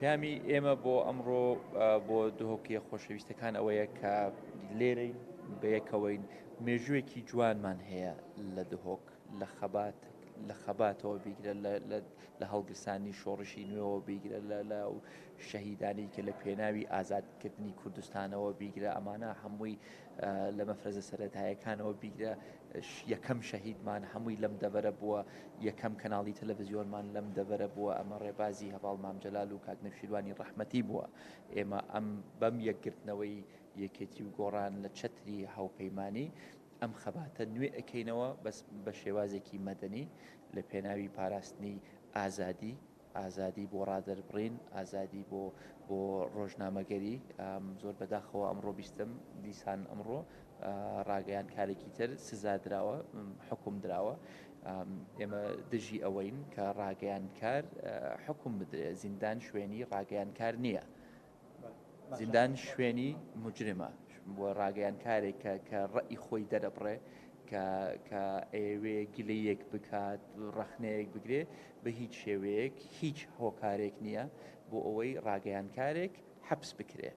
پەیامی ئێمە بۆ ئەمڕۆ بۆ دهۆکیە خۆشەویستەکان ئەوەیە کە لێرەین بەیەکەوەین، مێژوویەکی جوانمان هەیە لە دهۆک، لە خەبات لە خەباتەوە بیگرە لە هەڵگرسانی شۆڕشی نوێەوە بیگرە لە شەهیدانی کە لە پێناوی ئازادکردنی کوردستانەوە بیگرە، ئەمانە هەمووی لە مەفرەزە سەرەتایەکانەوە بیگرە، یەکەم شەهیدمان هەمووی لەم دەڤەرە بووە، یەکەم کەناڵی تەلەڤزیۆنمان لەم دەڤەرە بووە، ئەمە ڕێبازی هەڤاڵ مام جەلال و کاک نەوشیروانی ڕەحمەتی بووە. ئێمە ئەم بەم یەکگرتنەوەی یەکێتی و گۆڕان لە چەتری هاوپەیمانی ئەم خەباتە نوێ ئەکەینەوە، بەس بە شێوازێکی مەدەنی لە پێناوی پاراستنی ئازادی، ئازادی بۆ ڕادەربڕین، ئازادی بۆ بۆ ڕۆژنامەگەری. زۆر بەداخەوە ئەمڕۆ بیستم دیسان ئەمڕۆ ڕاگەیاندکارێکی تر سزا دراوە، حکوم دراوە. ئێمە دژی ئەوەین کە ڕاگەیاندکار حکوم بدرێ. زیندان شوێنی ڕاگەیاندکار نییە. زیندان شوێنی مجرمە بۆ ڕاگەیاندکارێک کە کە ڕەئی خۆی دەرەبڕێ، کە کە ئەیەوێ گلەیەک بکات، ڕەخنەیەک بگرێ، بە هیچ شێوەیەک هیچ هۆکارێک نییە بۆ ئەوەی ڕاگەیاندکارێک حەبس بکرێ.